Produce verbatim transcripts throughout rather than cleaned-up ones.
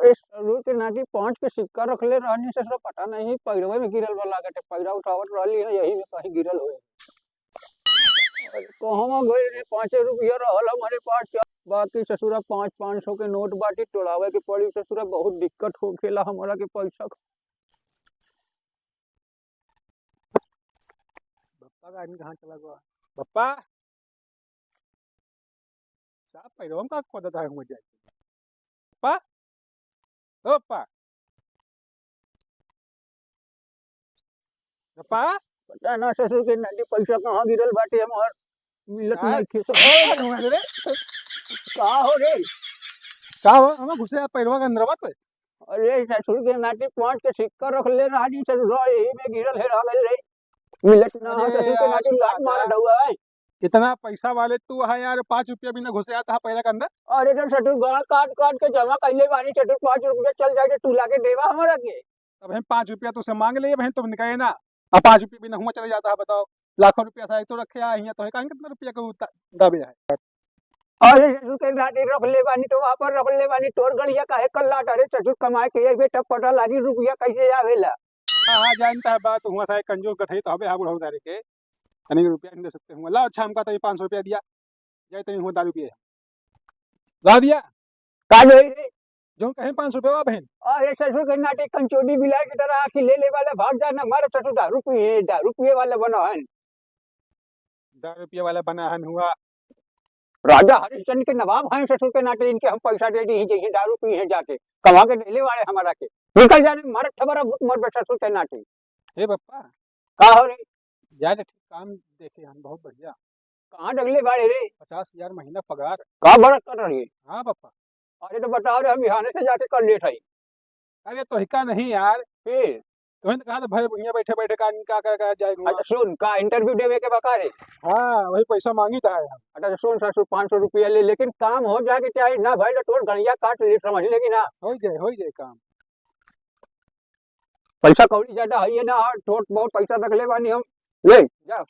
ए, ससुर के नाती पाँच के सिक्का रखले रहनी ससुरा, पता नहीं पैरवे में गिरल बा लागत है, पैरा उठावत रहली है, यही में कहीं गिरल होए। अरे, कहवा गए रे, पाँचे रुपया रहल हमारे पास, बाकी ससुरा पाँच, पाँच सौ के नोट बाटी, तोड़ावे के पड़ी ससुरा, बहुत दिक्कत होखेला हमरा के पैसा। बप्पा का आदमी कहाँ चला गया? बप्पा, साहब पैरवा में का खोदत है हुआ जाए? बप्पा, ओ बप्पा, बप्पा। पता ना ससुर के नाती पैसा कहाँ गिरल बाटे हमार, मिलत का? नहीं खेत। का हो रे? का हो? हम घुसे पैरवा के अंदर बात है। अरे ससुर के नाती पाँच के सिक्का रख ले रहा जी ससुर, यही में गिरल है, रह गए रे। मिलत ना हो, अरे ससुर के यार, नाती लात मारत हुआ है। इतना पैसा वाले तू है यार, पाँच रुपया भी ना घुसे आता है पैरा के अंदर। अरे तो ससुर गाल काट काट के जमा कैले बानी ससुर, पाँच रुपया चल जाए तो तू लाके देवा हमरा के। अब हम पाँच रुपया तुझसे मांग ले, बहन तुम निकाले ना, अब पाँच रुपया भी ना हुआ चले जाता है, बताओ। लाखों रुपया सारे तो रखे आए हैं, तो है कहाँ कितना रुपया के उता-, दाबे है। अरे ससुर के नाती रख ले बानी तो वहाँ पर रख ले बानी, तोर गड़िया काहे कल्लाट? अरे ससुर कमाए के अइबे तब पता लागी रुपया कैसे आवेला। हाँ, हाँ, जानता है बात, हुआ सारे कंजूस गठई तो हबे, हाँ, बुढ़ऊ सारे के, तनिक रुपया नहीं दे सकते हुआ। लाओ, अच्छा, हमका तो ये पाँच सौ रुपया दिया, जाए तनी हुआ दारू पिए। ला दिया? का दे रे? जो कहे पाँच सौ रुपया बहन। अरे ससुर के नाती कंचोटी बिलार की तरह आँखी ले ले वाला भाग जा ना, मारो ससुर दारू पिए, दारू पिए वाला बना है। दारू पिए वाला बना हन हुआ। राजा हरिश्चंद्र के नवाब हैं ससुर के नाती, इनके हम पैसा दे दी, जैसे दारू पी हैं जाके, कमा के देले वाले हमारा के। निकल जाने, मारत ठबरा गुट मर बे ससुर के नाती। हे बप्पा। का हो रे? यार, एक ठे काम देखे हम, बहुत बढ़िया। कहाँ डगले बाड़े रे? पचास हजार महीना पगार। का बरस कर रही है? हाँ बप्पा। अरे तो बताओ रे, हम बिहाने से जाके कर लेत हई। अरे तोहिका नहीं यार। फिर? तुहें तो कहा था भाई भुइयां बैठे बैठे का, का, का, का जाए घुमा। अच्छा सुन, का इंटरव्यू देवे के बका रे? हाँ, वही पैसा मांगी था यार। अच्छा तो सुन ससुर, पाँच सौ रुपया ले, लेकिन काम हो जाए के चाही ना भाई, तो तोर गणिया काट ले, समझ ले कि ना? हो जाए, हो जाए काम। पैसा कौड़ी ज्यादा है ये ना, और थोड़ बहुत पैसा रख ले बानी हम। ले, जा।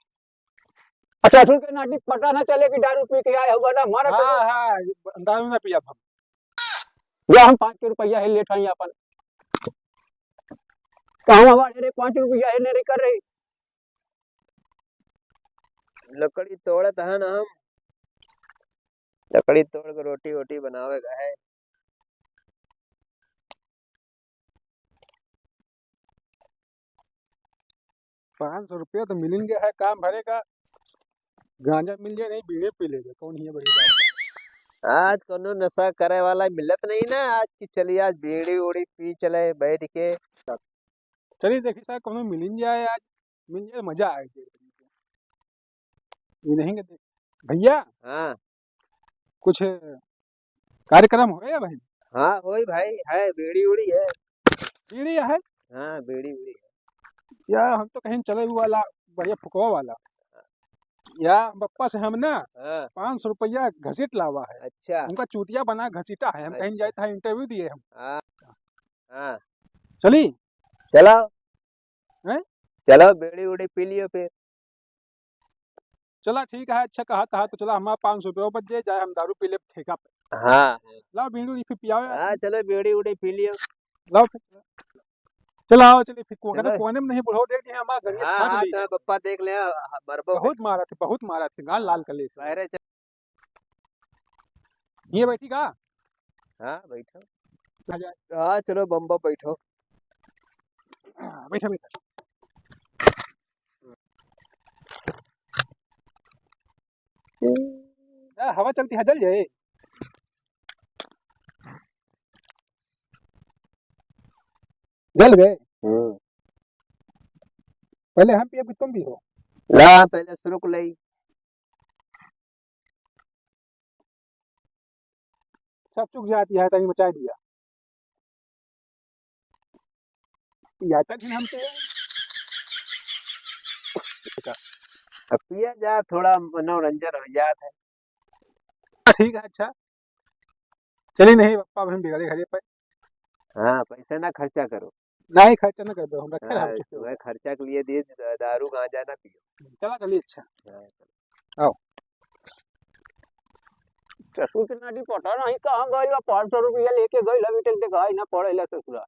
अच्छा, ससुर के नाती पता ना चले कि दारू पी के आए हुआ ना, मारा हाँ, तो हाँ, दारू ना पिया हम। जा, हम पाँच सौ रुपया है, लेत हई अपन। कहूँ हमारे रे, पाँच रुपया है, नहीं कर रही। लकड़ी तोड़त है ना हम, लकड़ी तोड़ के रोटी वोटी बनावे का है। पाँच सौ रुपया तो मिलिन गया है काम भरे का, गांजा मिल जाए नहीं, बीड़ी पी लेगा, कौन ही बड़ी बात है। आज कोनो नशा करे वाला मिलत नहीं ना, आज की चली आज बीड़ी उड़ी पी चले बैठ के। चलिए देखी साहब, कोनो मिलिन जाए आज, मिल जाए, मजा आए। ये नहीं कहते। भैया, हाँ। कुछ कार्यक्रम होए या भाई? हाँ, होई भाई, है, बीड़ी उड़ी है। बीड़ी है? हाँ, बीड़ी उड़ी है। या हम तो कहीं चले हुआ वाला, बढ़िया फुकवा वाला। या बप्पा से हम ना हाँ। पाँच सौ रुपया घसीट लावा है। अच्छा। उनका चूतिया बना घसीटा है, हम कहीं अच्छा। जाए था, इंटरव्यू दिए हम। हाँ। हाँ। चली? चलाओ। हैं? चलो, बीड़ी उड़ी पी लियो फिर। चला, ठीक है, अच्छा कहा, कहा तो चला, हमारा पाँच सौ रुपया बच जाए, जाए हम दारू पी ले ठेका पे। हाँ। लाओ, बीड़ी उड़ी फिर पियाओ यार। हाँ, चलो, बीड़ी उड़ी पी लियो। लाओ फिर। चला, आओ, चलिए, फिर को-, चलो। कहते कोने में नहीं, बुढ़ो देख दिए, हमारा गणेश हाँ, फाट हाँ, ली तो है। पप्पा देख ले, हाँ, मरबो बहुत के। मारा थे, बहुत मारा थे, गाल लाल कर ले थे। अरे, चल। ये बैठी का? हाँ, बैठो। आ जा। हाँ, चलो, बम्बा बैठो। हाँ, बैठो, बैठो। आ, हवा चलती है, जल जाए। जल गए? हम्म। पहले हम पिए कि तुम पियो? ला, पहले सुरुक लई। सब चुक जाती है, तनी मचा दिया। पिया तक हम तो अब पिया जा, थोड़ा मनोरंजन हो जात है। ठीक है, अच्छा। चलिए, नहीं, पप्पा हम बिगड़े घरे पे। हाँ, पैसा ना खर्चा करो। नहीं, खर्चा ना कर दो, हम रखे हाँ, हम चुप हो तुम्हें गए। खर्चा के लिए दिए, द-, दारू गांजा ना पियो। चला, चलिए, अच्छा। हाँ। आओ। ससुर के नाती पता नहीं कहाँ गइल बा, पाँच सौ रुपया लेके गइल, अभी तक देखाई ना पड़ेला ससुरा।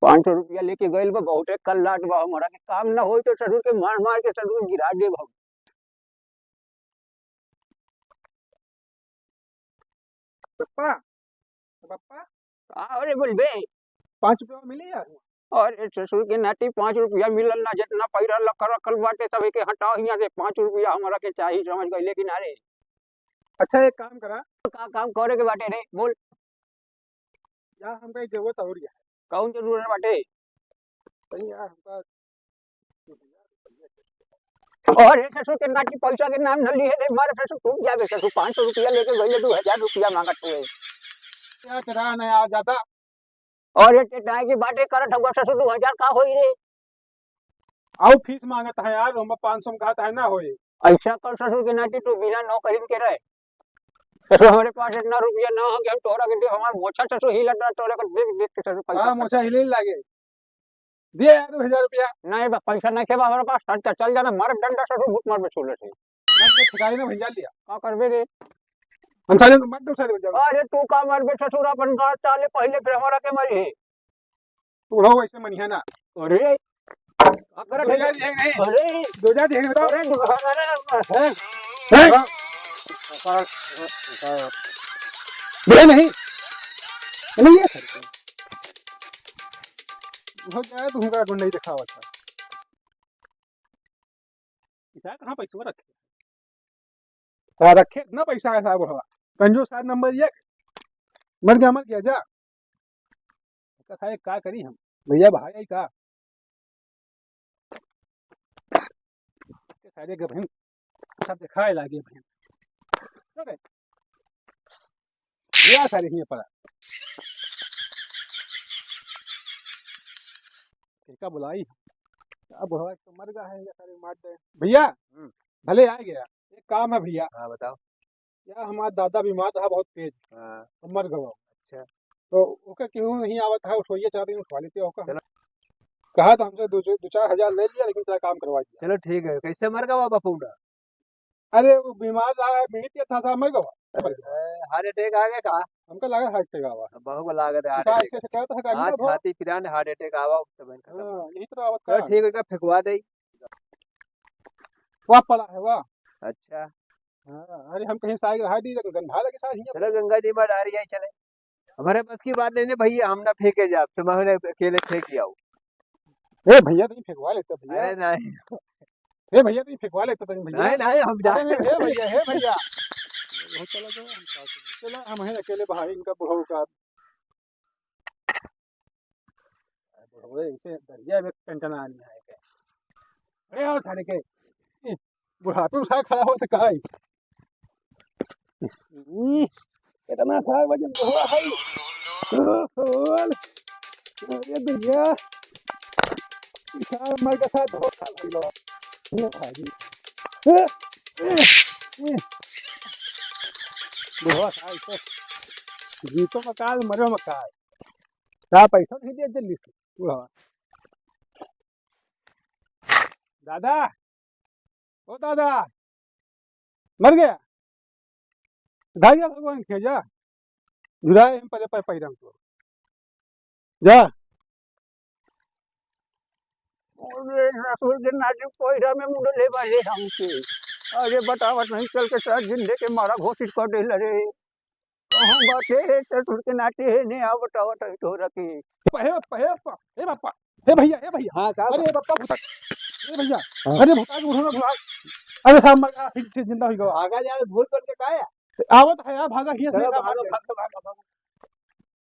पाँच सौ रुपया लेके गइल बा, बहुते कल्लाट बा, हमरा के काम ना होई तो ससुर के मार मार के ससुर गिरा देब हम। पप्पा, पप्पा। का हो रे बोलबे? पाँच रुपया मिली यार? अरे ससुर के नाती, पाँच रुपया मिलल ना, जितना पैसा लख रखल बाटे सब एके हटाओ हियाँ से, पाँच रुपया हमरा के चाही, समझ गइले कि ना रे? अच्छा एक काम करा। का काम करे के बाटे रे, बोल। यार हमका एक जरूरत और है। कौन जरूरत बाटे? नहीं यार हमका अरे ससुर के नाती पैसा के नाम न लिए रे, मार ससुर टूट जाबे ससुर, पाँच सौ रुपया लेके गइले, दो हजार रुपया मांगत हुए। क्या करा ना यार ज्यादा। अरे ते नाई की बातें करत हवा ससुर, दो हजार का होई रे? आओ फीस मांगत है यार, हम पाँच सौ में कहत है ना होई। ऐसा कर ससुर के नाती तू बिना नौकरी के रहे, ससुर हमरे पास इतना रुपया ना हो कि हम तोहरा के दे, हमार मोछा ससुर हिलत ना तोहरा के देख देख के ससुर पैसा हाँ, मोछा हिले लागे। दिए यार दो हजार रुपया। नहीं बा, पैसा नहीं के बा हमरा पास, हट के चल जाना, मार डंडा से तू भूत मार बे छोले से। मत के ठिकाने ना भैया लिया। का करबे रे? हम साले मत दो साले भैया। अरे तू का मारबे ससुर, अपन बात चाले पहले, फिर हमारा के मारी है। तू रहो ऐसे मनिया ना। अरे का करत दो है? हजार दिए नहीं। अरे दो हजार दिए नहीं बताओ। अरे दो हजार, अरे, अरे, हैं? हैं? दिए नहीं। नहीं है सर। हो जाए तो होगा, गुंडई दिखावा था। इधर कहाँ पैसवा रखे? हाँ, रखे इतना पैसा है साहब बुढ़वा। कंजूस साहब नंबर एक। मर गया, मर गया, जा। का सारे का करी हम? भैया भाई आई का? के सारे के बहन सब दिखाए लागे बहन। चल रे। भैया सारे हियाँ पड़ा। इनका बुलाई। अब बुढ़वा तो मर गया है, ये सारे मार दे। भैया, हम्म। भले आ गया, एक काम है भैया। हाँ, बताओ। यार, हमार दादा बीमार रहा बहुत तेज, हाँ। और मर गवा। अच्छा। तो ओके केहू नहीं आवत है, उठवाइए चाहते हैं, उठवा लेते हैं ओका। चलो। कहा तो हमसे दो, दो चार हजार ले लिया, लेकिन तेरा काम करवा दिया। चलो ठीक है, कैसे मर गवा बापू ना? अरे, वो बीमार रहा है, बीड़ी पिया था, साहब, मर गवा। अरे, हार्ट अटैक आ गया का? हमका लगा हार्ट अटैक आवा। अब बहु को लागत है हार्ट का अटैक। ऐसे से कहता है, गाड़ी हाँ, में बहुत छाती पिरान हार्ट अटैक आवा, तब इनका सब हाँ, यही तो आवत चलो का। ठीक है, का फेंकवा दे। वाह, पड़ा है, वाह। अच्छा। हाँ, अरे, हम कहीं साइड रहा दी, लेकिन गंधा लगे साइड हियाँ चलो, पे। गंगा जी में डारी जाए, चले। हमारे बस की बात नहीं, नहीं भैया, हम ना फेंके जाब, तुम हमरे अकेले फेंक जाओ। ए भैया, तुम फेंकवा लेते भैया। अरे नहीं। ए भैया, तुम फेंकवा लेते तुम भैया। नहीं, नहीं, हम अरे जाते नहीं, हे भैया, हे भैया। वो चला जाओ, हम का करें? चला, हम हैं अकेले भाई, इनका बुढ़ऊ का। बुढ़ऊ ऐसे दरिया में टनटना आनी है क्या? अरे आओ सारे के। बुढ़ापे में सारे खड़ा हो से काई। हम्म, कितना साल वजन हुआ है। ओहो, अरे भैया, साल मर के साथ बहुत साल हो गया। ये भाई। ए, ए, ए। बुढ़वा साल तो जीतो में काल, मरो में काल। का पैसा नहीं दिया जल्दी से, बुढ़वा। दादा, ओ दादा, मर गया? धाइया भगवान के जा, झुराए हम पहले पै-, पैरम तो। जा। अरे ससुर के नाती पैरा में मुड़ले बा रे हमके। अरे बतावत नहीं चल के साथ जिंदे के मारा घोषित कर देला रे। कहूँ बाटे है ससुर के नाती है ने आ बतावत है तोरा के। हे बापा, हे बापा, हे बापा, हे भैया, हे भैया। हाँ, साहब। अरे बापा, भूत-, हे भैया, हाँ। अरे भूता के उठो ना बुला। अरे साहब, मर गया, फिर से जिंदा हो गया। भागा जाए, भूत बन के का है? आवत है यार, भागा, हियाँ से चलो, साहब, भागो, भाग। भागो, भागो, भागो।